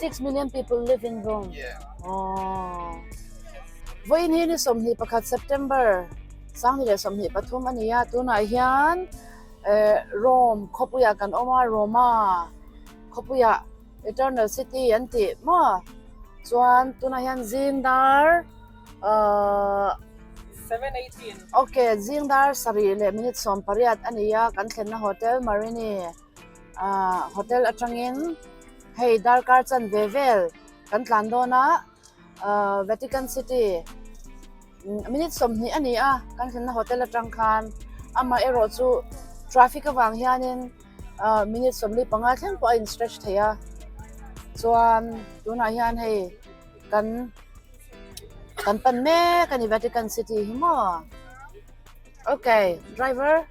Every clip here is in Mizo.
6 million people live in Rome. Yeah. Oh. Vawiin hi ni 21 September 2023 a ni a, tunah hian eh Rome khawpuiah kan awm a, Roma khawpuiah Eternal City an tih maw? Chuan tunah hian zing dar ahh 7:18. Ok, zing dar sarih leh minute 18 a ni a, kan thlenna hotel Marini ahh hotel atangin hei darkar chanve vel kan tlan dawn a ahh Vatican City minute 20 a ni a kan thlenna hotel atang khan amah erawh chu traffic avang hianin ahh minute 45 thleng pawh a in stretch thei a chuan tunah hian hei kan kan pan mek a ni Vatican City hi maw okay driver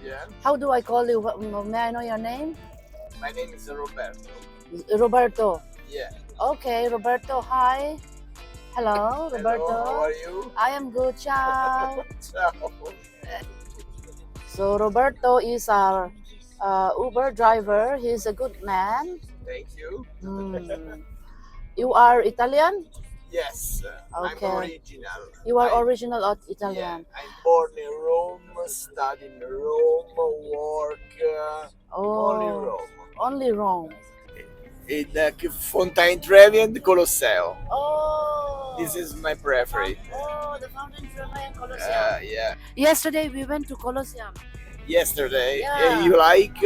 Yeah. How do I call you may I know your name My name is Roberto. Roberto Yeah. Okay Roberto hi hello Roberto Hello, how are you? I am good ciao Ciao. So Roberto is our Uber driver. He's a good man. Thank you. You are Italian? Yes, I'm Okay. original. You are I, original of yeah, Italian. I'm born in Rome, study in Rome, work only Oh, Rome. only Rome. In Fontana Trevi and Colosseo. Oh. This is my preferred. Oh, the Fountain Trevi and Colosseum. Yeah. Yesterday we went to Colosseum. Yesterday, Yeah. you like?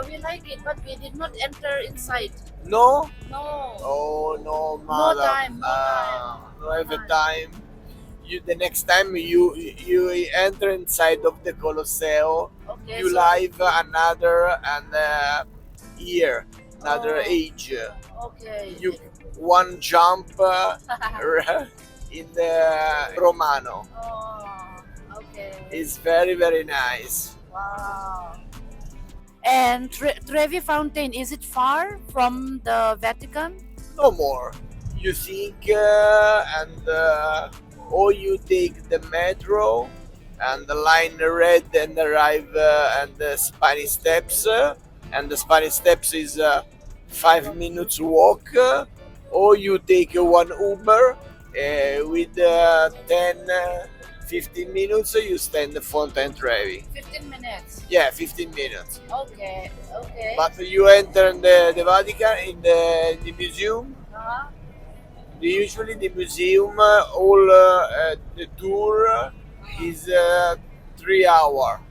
We like it, but we did not enter inside. No? No. Oh no, No madam. time, no time. No have a time. You the next time you enter inside of the Colosseo, Okay. you so, live another and year, another Oh. age. Okay. You one jump in the Romano. Oh, okay. It's very very nice. Wow. And Trevi Fountain, is it far from the Vatican? No more. You think and or you take the metro and the line red and arrive and the Spanish Steps and the Spanish Steps is 5 minutes walk or you take one Uber with 10 15 minutes you stand the Fountain Trevi. 15 minutes. Yeah, 15 minutes. Okay. But you enter in the Vatican in the museum. Usually the museum all the tour is 3 hour.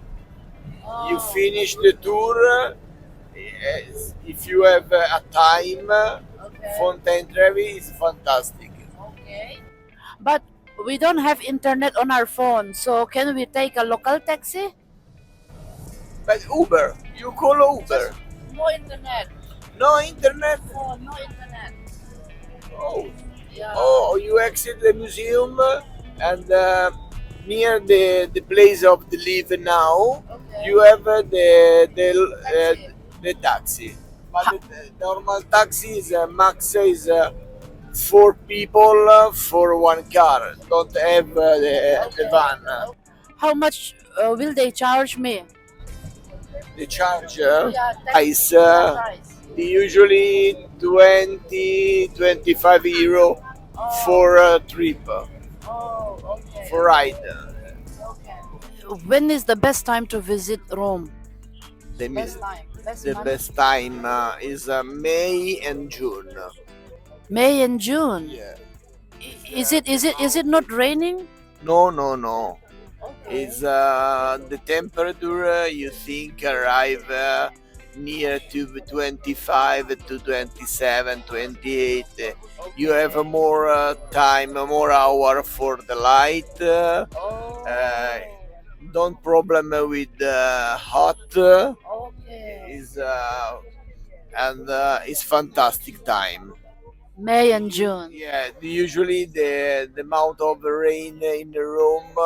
You finish the tour if you have a time. Fountain Trevi is fantastic. Okay. But we don't have internet on our phone, so can we take a local taxi? But Uber, you call Uber. No internet. No internet. Oh, no internet. Oh. Yeah. Oh, you exit the museum and near the place of the live now, you have Taxi. the taxi. But the normal taxi is max is four people for one car. Don't have the van. How much will they charge me? The charge Yeah, is price. usually 20 €25 for a trip, Oh, okay. for ride. Okay. When is the best time to visit Rome? The, Best time. Best the month? best time is May and June. May and June. Yeah. Is it not raining? No. Okay. Is the temperature you think arrive near to 25 to 27, 28. You have a more time, more hour for the light. Oh. Don't problem with hot. Is and it's fantastic time. May and June. Yeah, usually the amount of rain in the Rome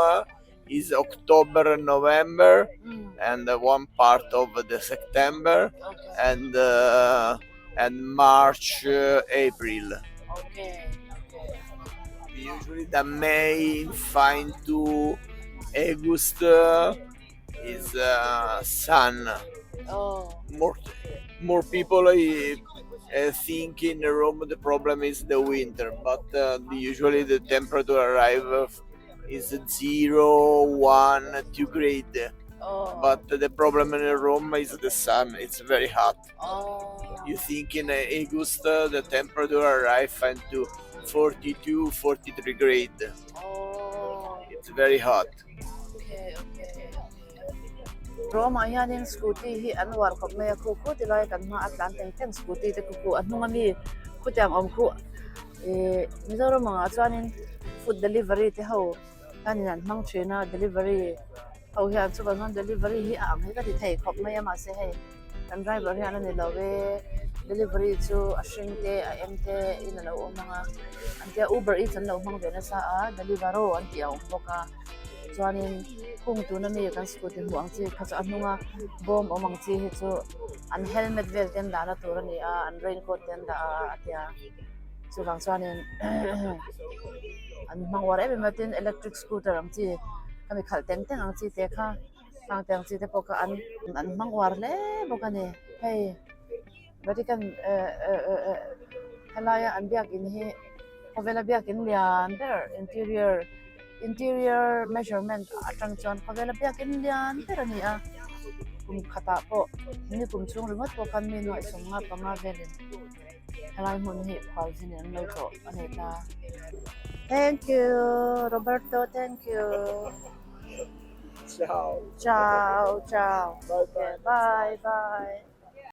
is October and November, and one part of the September and March, April. Usually the May fine to August is sun. Oh. More people I think in Rome the problem is the winter, but usually the temperature arrive is 0, 1, 2 grade. Oh. But the problem in Rome is the sun, it's very hot. Oh. You think in August the temperature arrive and to 42, 43 grade. Oh. It's very hot. Okay, okay. Rome ah hianin scooty hi an uar khawp mai a, khu khu ti lai kan hma a tlan teng teng scooty te khu khu a hnung ami khutiang awm khu ih Mizoram angah chuanin food delivery te ho hianin an hmang thin a delivery ho hian chuvang chuan delivery hi a ang hi ka ti thei khawp mai a mahse hei kan driver hian a ni lo e delivery chu a hring te a eng te in a lo awm ang a an tia uber eats an lo hmang ve nasa a deliveroo an tih a awm bawk a chuanin khung tuna mi kan scooty hmuh ang chi kha chu a hnunga bawm awm ang chi hi chu an helmet vel te an dahna tur a ni a an raincoat te an dah a a tia chuvang chuanin an hmang uar em em a tin electric scooter ang chi khami khalh teng teng ang chi te kha hang te ang chi te pawh kha an an hmang uar hle bawk a ni hei Vatican eh eh eh eh helaia an biakin hi khawvela biakin lian ber interior interior measurement atang chuan khawvela biakin lian ber a ni a kum khatah pawh ni kum chhung ringawt pawh khan mi nuaih 55 velin helai hmun hi khual zin in an lo tlawh a ni ta. Thank you Roberto thank you. Ciao. Ciao ciao. Bye bye. Bye bye.